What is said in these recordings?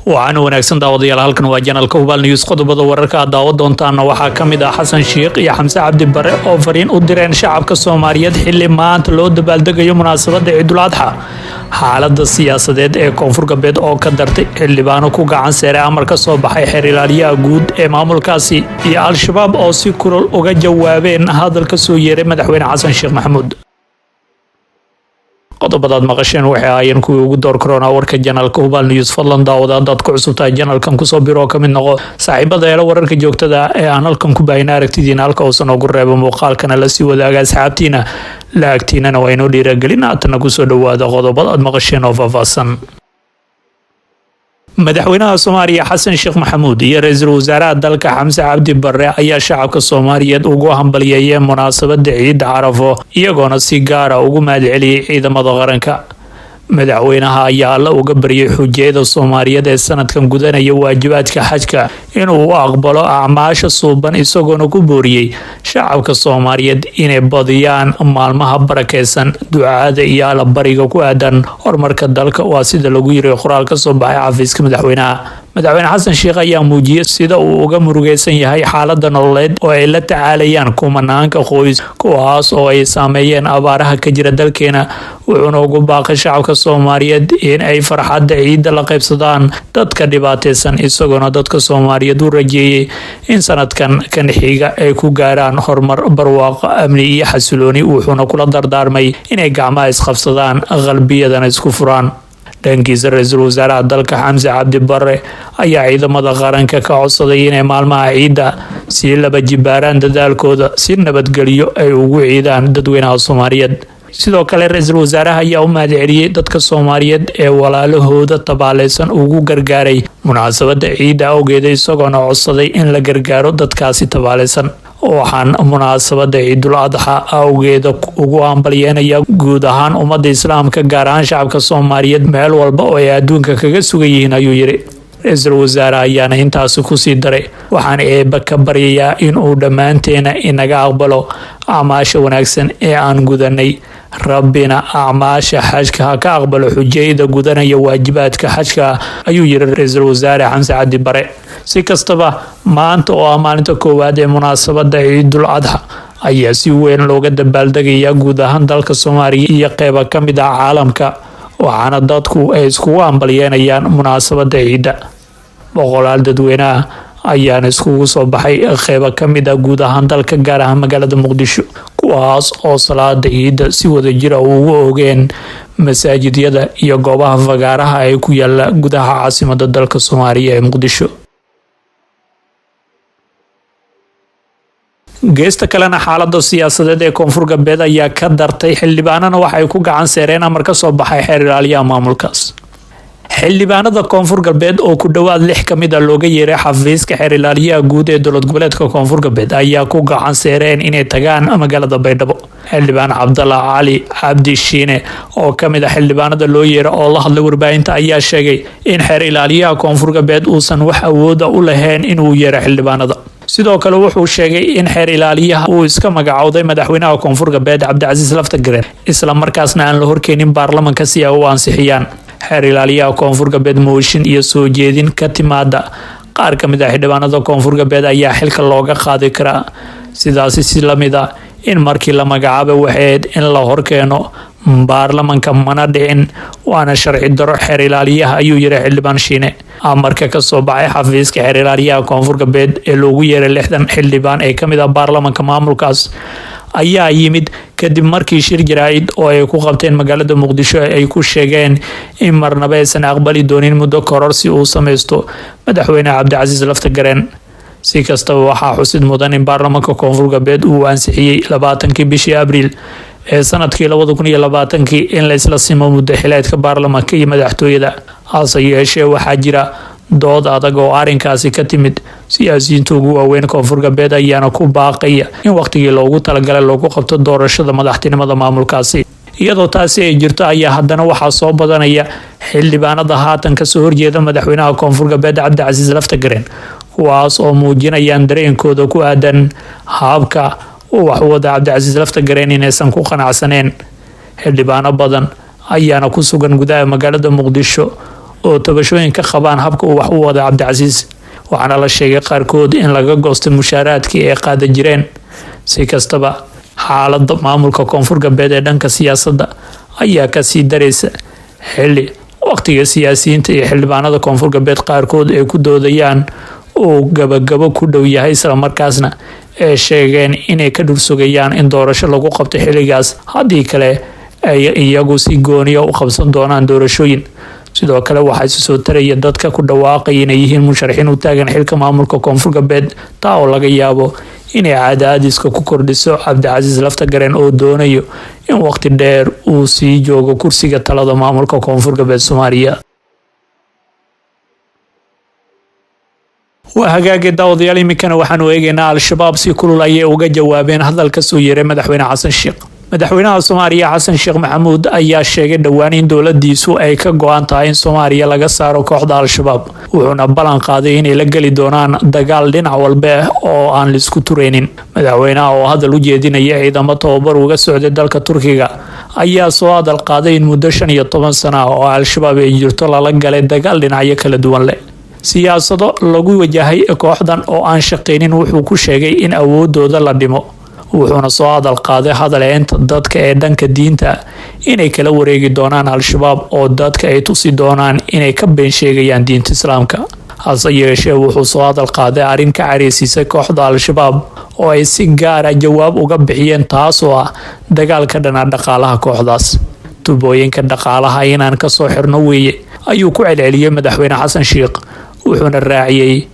Waxaana wanaagsan daawadayaal, halkan waa janalka Hubaal News. Qodobada wararka aad daawa doontaana waxaa ka mid ah Xasan Sheikh iyo Xamse Cabdi Bare oo fariin u direen shacabka Soomaaliyeed xilli maanta loo dabaaldegayo munaasabadda Ciidul Adxa. Xaalada siyaasadeed ee Koonfur Galbeed oo ka dartay, xildhibaano ku gacan seeray amar ka soo baxay xeer ilaaliyaha guud ee maamulkaasi, iyo Al-Shabaab oo si kulul uga jawaabeen hadal ka soo yeeray Madaxweyne Xasan Sheekh Maxamuud. Qodobadaad maqasheen waxay ahaayeen kuwii ugu door karoona warka janalka Hubaal News. Fadlan daawada, haddaad ku cusub tahay janalkan, kusoo biro oo ka mid noqo saaxiibada eela wararka joogtada ee aan halkan ku baahina. Aragtidiina halka uusan ugu reebo, muuqaalkana lasii wadaaga asxaabtiina, la agtiinana waa inoo dhiiragelin. Haatana kusoo dhawaada qodobada aad maqasheen oo faahfaahsan. Madaxweynaha Soomaaliya Xasan Sheekh Maxamuud iyo ra-iisul wasaaraha dalka Xamse Cabdi Bare ayaa shacabka Soomaaliyeed ugu hambalyeeyeen munaasabada ciidda Carafo, iyagoona si gaara ugu mahadceliyey ciidamada qaranka. Madaxweynaha ayaa Alla uga baryay xujayada Soomaaliyeed ee sanadkan gudanaya waajibaadka xajka inuu u aqbalo acmaasha suuban, isagoona ku booriyey shacabka Soomaaliyeed inay badiyaan maalmaha barakeysan ducada iyo allabariga ku aadan horumarka dalka. Waa sida lagu yiri qoraal ka soo baxay xafiiska madaxweynaha. Madaxweyne Xasan Sheekh ayaa muujiyey sida uu uga murugeysan yahay xaalada nololeed oo ay la tacaalayaan kumanaanka qoys, kuwaas oo ay saameeyeen abaaraha ka jira dalkeena, wuxuuna ugu baaqay shacabka Soomaaliyeed in ay farxadda ciidda la qaybsadaan dadka dhibaateysan, isagoona dadka Soomaaliyeed u rajeeyey in sanadkan kan xiga ay ku gaaraan horumar, barwaaqo, amni iyo xasilooni, wuxuuna kula dardaarmay inay gacmaha isqabsadaan, qalbiyadana isku furaan. Dhankiisa, ra-iisul wasaaraha dalka Xamse Cabdi Bare ayaa ciidamada qaranka ka codsaday inay maalmaha ciidda sii laba jibaaraan dadaalkooda si nabadgelyo ay ugu ciidaan dadweynaha Soomaaliyeed. Sidoo kale, ra-iisul wasaaraha ayaa u mahadceliyey dadka Soomaaliyeed ee walaalahooda tabaaleysan ugu gargaaray munaasabada ciidda awgeeda, isagoona codsaday in la gargaaro dadkaasi tabaaleysan. Waxaan munaasabada Ciidul Adxa awgeeda ugu hambalyeenaya guud ahaan ummadda Islaamka, gaar ahaan shacabka Soomaaliyeed meel walba oo ay adduunka kaga sugan yihiin, ayuu yiri. Ra-iisul wasaare ayaana intaasi kusii daray: "Waxaan Eebba ka baryayaa in uu dhammaanteena inaga aqbalo acmaasha wanaagsan ee aan gudanay, Rabbina acmaasha xajka ha ka aqbalo xujayda gudanaya waajibaadka xajka," ayuu yiri ra-iisul wasaare Xamse Cabdi Bare. Si kastaba, maanta oo ah maalinta koowaad ee munaasabada Ciidul Adxa ayaa si weyn looga dabaaldegayaa guud ahaan dalka Soomaaliya iyo qeyba ka mid ah caalamka, waxaana dadku ay iskugu hambalyeenayaan munaasabada ciidda. Boqolaal dadweynaha ayaana iskugu soo baxay qeyba ka mid ah guud ahaan dalka, gaar ahaan magaalada Muqdisho, kuwaas oo salaada ciidda si wadajira ugu ogeen masaajidyada iyo goobaha fagaaraha ay ku yaala gudaha caasimada dalka Soomaaliya ee Muqdisho. Geesta kalena, xaalada siyaasadeed ee Koonfur Galbeed ayaa ka dartay, xildhibaanana waxay ku gacan seereen amar ka soo baxay xeer ilaaliyaha maamulkaas. Xildhibaanada Koonfur Galbeed oo ku dhowaad lix ka mid a looga yeeray xafiiska xeer ilaaliyaha guud ee dowlad goboleedka Koonfur Galbeed ayaa ku gacan seereen inay tagaan magaalada Baydhabo. Xildhibaan Cabdalla Cali Cabdi Shiine oo ka mid ah xildhibaanada loo yeeray oo la hadlay warbaahinta ayaa sheegay in xeer ilaaliyaha Koonfur Galbeed uusan wax awooda u lahayn inuu yeero xildhibaanada. Sidoo kale, wuxuu sheegay in xeer ilaaliyaha uu iska magacowday madaxweynaha Koonfur Galbeed Cabdicasiis Laftagareen, isla markaasna aan la horkeenin baarlamanka si ay u ansixiyaan. Xeer ilaaliyaha Koonfur Galbeed mooshin iyo soo jeedin ka timaada qaar ka mid ah xildhibaanada Koonfur Galbeed ayaa xilka looga qaadi karaa. Sidaasi si lamid a in markii la magacaabay waxayd in la horkeeno baarlamanka, mana dhicin, waana sharci daro xeer ilaaliyaha, ayuu yiri xildhibaan Shiine. Amarka kasoo baxay xafiiska xeer ilaaliyaha Koonfur Galbeed ee loogu yeeray 60 xildhibaan ee kamid ah baarlamanka maamulkaas ayaa yimid kadib markii shir jaraa'id oo ay ku qabteen magaalada Muqdisho ay ku sheegeen in marnaba aysan aqbali doonin muddo kororsi uu sameysto madaxweyne Cabdicasiis Laftagareen. Si kastaba, waxaa xusid mudan in baarlamanka Koonfur Galbeed uu ansixiyey 20-kii bishii Abriil ee sanadkii 2020-kii in la isla simo muddo xileedka baarlamanka iyo madaxtooyada. Hase yeeshee, waxaa jira dood adag oo arrinkaasi ka timid. Siyaasiyiinta ugu waaweyn Koonfur Galbeed ayaana ku baaqaya in waqtigii loogu talagalay loogu qabto doorashada madaxtinimada maamulkaasi. Iyadoo taasi ay jirto ayaa haddana waxaa soo badanaya xildhibaanada haatan kasoo horjeeda madaxweynaha Koonfur Galbeed Cabdicasiis Laftagareen, kuwaas oo muujinayaan dareenkooda ku aadan habka uu waxwada Cabdicasiis Laftagareen inaysan ku qanacsaneen. Xildhibaano badan ayaana ku sugan gudaha magaalada Muqdisho. oo tabashooyin ka qabaan habka uu wax u wada Cabdicasiis, waxaana la sheegay qaarkood in laga goostay mushaaraadkii ay qaadan jireen. Si kastaba, xaaladda maamulka Koonfur Galbeed ee dhanka siyaasadda ayaa kasii daraysa, xilli waqtiga siyaasiyiinta iyo xildhibaanada Koonfur Galbeed qaarkood ay ku doodayaan uu gabagabo ku dhow yahay, islamarkaasna ay sheegeen inay ka dhursugayaan in doorasho lagu qabto xilligaas, haddii kale ay iyagu si gooniya u qabsan doonaan doorashooyin. Sidoo kale, waxaa isu soo taraya dadka ku dhawaaqaya inay yihiin musharaxiin u taagan xilka maamulka Koonfur Galbeed, taa oo laga yaabo inay cadaadiska ku kordhiso Cabdicasiis Laftagareen oo doonayo in waqti dheer uu sii joogo kursiga talada maamulka Koonfur Galbeed Soomaaliya. Waa hagaagii, daawadayaal. Iminkana waxaanu eegaynaa Al-Shabaab si kulul ayay uga jawaabeen hadal ka soo yeeray Madaxweyne Xasan Sheekh. Madaxweynaha Soomaaliya Xasan Sheekh Maxamuud ayaa sheegay dhowaan in dowladiisu ay ka go-an tahay in Soomaaliya laga saaro kooxda Al-Shabaab, wuxuuna ballan qaaday inay la geli doonaan dagaal dhinac walbe oo aan laisku tureynin. Madaxweynaha oo hadal u jeedinaya ciidamo tababar uga socday dalka Turkiga ayaa soo hadal qaaday in muddo 15 sana ah oo Al-Shabaab ay jirto lala galay dagaal dhinacyo kala duwan leh. Siyaasado lagu wajahay kooxdan oo aan shaqeynin wuxuu ku sheegay in awoodooda la dhimo, wuxuuna soo hadal qaaday hadaleynta dadka ee dhanka diinta inay kala wareegi doonaan Al-Shabaab oo dadka ay tusi doonaan inay ka been sheegayaan diinta Islaamka. Hase yeeshee, wuxuu soo hadal qaaday arrin ka careysiisay kooxda Al-Shabaab oo ay si gaara jawaab uga bixiyeen, taasoo ah dagaalka dhana dhaqaalaha kooxdaas. Tubooyinka dhaqaalaha inaan kasoo xirno weeye, ayuu ku celceliyey Madaxweyne Xasan Sheikh, wuxuuna raaciyey: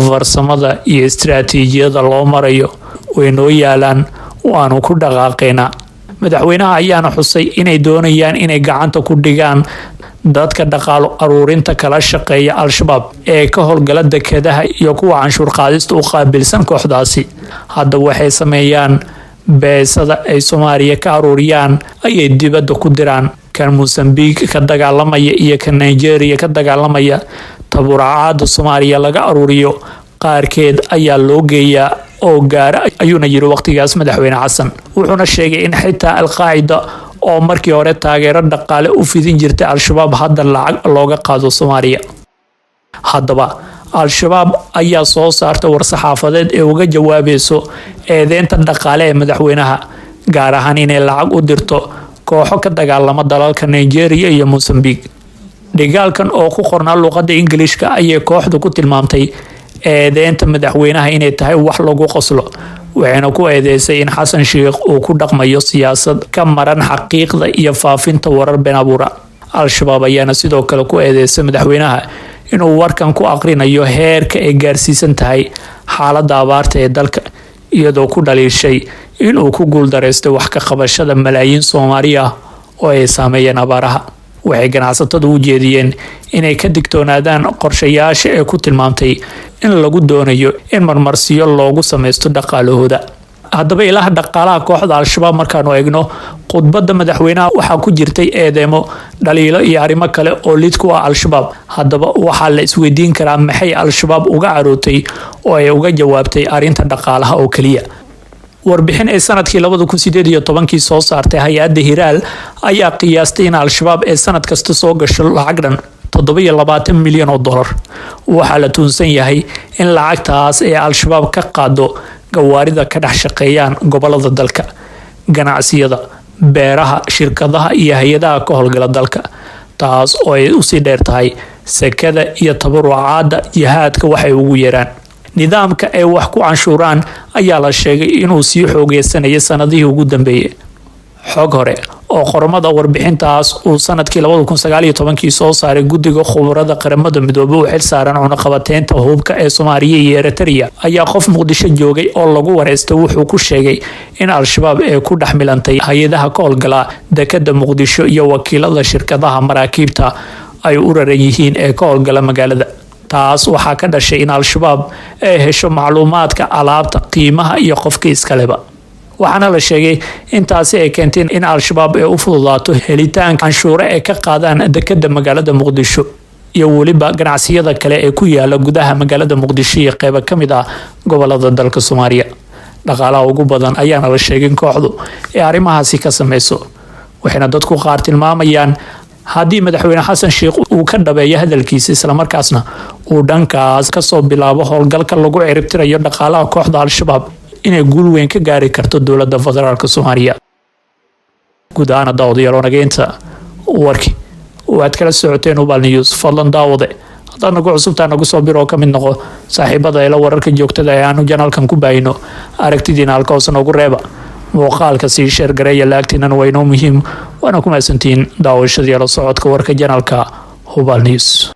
farsamada iyo istaraatiijiyada loo marayo way noo yaalaan, waanu ku dhaqaaqaynaa. Madaxweynaha ayaana xusay inay doonayaan inay gacanta ku dhigaan dadka dhaqaalo aruurinta kala shaqeeya Al-Shabaab ee ka howlgala dekedaha iyo kuwa canshuur qaadista u qaabilsan kooxdaasi. Hadda waxay sameeyaan beesada ay Soomaaliya ka aruuriyaan ayay dibadda ku diraan, kan Mosambique ka dagaalamaya iyo kan Nigeria ka dagaalamaya. Tabuuracaada Soomaaliya laga aruuriyo qaarkeed ayaa loo geeyaa oo gaara, ayuuna yiri waqtigaas Madaxweyne Xasan. Wuxuuna sheegay in xitaa Al-Qaacida oo markii hore taageero dhaqaale u fidin jirtay Al-Shabaab hadda lacag looga qaado Soomaaliya. Haddaba, Al-Shabaab ayaa soo saartay war-saxaafadeed ee uga jawaabayso eedeynta dhaqaale ee madaxweynaha, gaar ahaan inay lacag u dirto kooxo ka dagaalama dalalka Nigeria iyo Mosambique. Dhigaalkan oo ku qornaa luqadda Ingiliishka ayay kooxdu ku tilmaamtay eedeynta madaxweynaha inay tahay wax lagu qoslo, waxayna ku eedeysay in Xasan Sheikh uu ku dhaqmayo siyaasad ka maran xaqiiqda iyo faafinta warar been abuura. Al-Shabaab ayaana sidoo kale ku eedeysay madaxweynaha inuu warkan ku aqrinayo heerka ay gaarsiisan tahay xaaladda abaarta ee dalka, iyadoo ku dhaliishay inuu ku guuldareystay wax ka qabashada malaayiin Soomaali ah oo ay saameeyeen abaaraha. Waxay ganacsatadu u jeediyeen inay ka digtoonaadaan qorshayaasha ee ku tilmaamtay in lagu doonayo in marmarsiyo loogu sameysto dhaqaalahooda. Haddaba, ilaha dhaqaalaha kooxda Al-Shabaab markaanu eegno, khudbadda madaxweynaha waxaa ku jirtay eedeemo, dhaliilo iyo arrimo kale oo lid ku ah Al-Shabaab. Haddaba, waxaa la isweydiin karaa maxay Al-Shabaab uga carootay oo ay uga jawaabtay arrinta dhaqaalaha oo keliya? Warbixin ay sanadkii 2018-kii soo saartay hay-adda Hiraal ayaa qiyaastay in Al-Shabaab ee sanad kasta soo gasho lacag dhan 27 milyan oo dollar. Waxaa la tuunsan yahay in lacagtaas ay Al-Shabaab ka qaado gawaarida ka dhex shaqeeyaan gobolada dalka, ganacsiyada, beeraha, shirkadaha iyo hay-adaha ka howlgala dalka, taas oo ay usii dheer tahay sekada iyo tabarucaadda jihaadka waxay ugu yeeraan. Nidaamka ay wax ku canshuuraan ayaa la sheegay inuu sii xoogeysanayay sanadihii ugu dambeeyay. Xog hore oo qormada warbixintaas uu sanadkii 2019-kii soo saaray guddiga khubarada Qaramada Midoobey u xil saaran cunaqabateynta hubka ee Soomaaliya iyo Eritrea ayaa qof Muqdisho joogay oo lagu wareystay wuxuu ku sheegay in Al-Shabaab ee ku dhex milantay hay-adaha ka howlgala dekada Muqdisho iyo wakiilada shirkadaha maraakiibta ay u raran yihiin ee ka howlgala magaalada. Taas waxaa ka dhashay in Al-Shabaab ay hesho macluumaadka alaabta, qiimaha iyo qofka iskaleba, waxaana la sheegay in taasi ay keentay in Al-Shabaab ay u fududaato helitaanka canshuure ay ka qaadaan dekada magaalada Muqdisho iyo weliba ganacsiyada kale ee ku yaala gudaha magaalada Muqdisho iyo qeybo ka mid ah gobolada dalka Soomaaliya. Dhaqaalaha ugu badan ayaana la sheegay in kooxdu ay arrimahaasi ka sameyso, waxayna dadku qaar tilmaamayaan Haddii Madaxweyne Xasan Sheikh uu ka dhabeeyo hadalkiisa, islamarkaasna uu dhankaas kasoo bilaabo howlgalka lagu ciribtirayo dhaqaalaha kooxda Al-Shabaab, inay guul weyn ka gaari karto dowladda federaalka Soomaaliya. Guud ahaana, daawadayaal, wanageynta warki waad kala socoteen Hubaal News. Fadlan daawade, haddaad nagu cusubtaa, nagu soo bir oo ka mid noqo saaxiibada ila wararka joogtada ee aanu channelkan ku baayino. Aragtidiina halka hoose noogu reeba, muuqaalka sii share gareeya, like-tiinan waa inoo muhiim. Waana ku mahadsantihiin daawashadii la socodka warka channelka Hubaal News.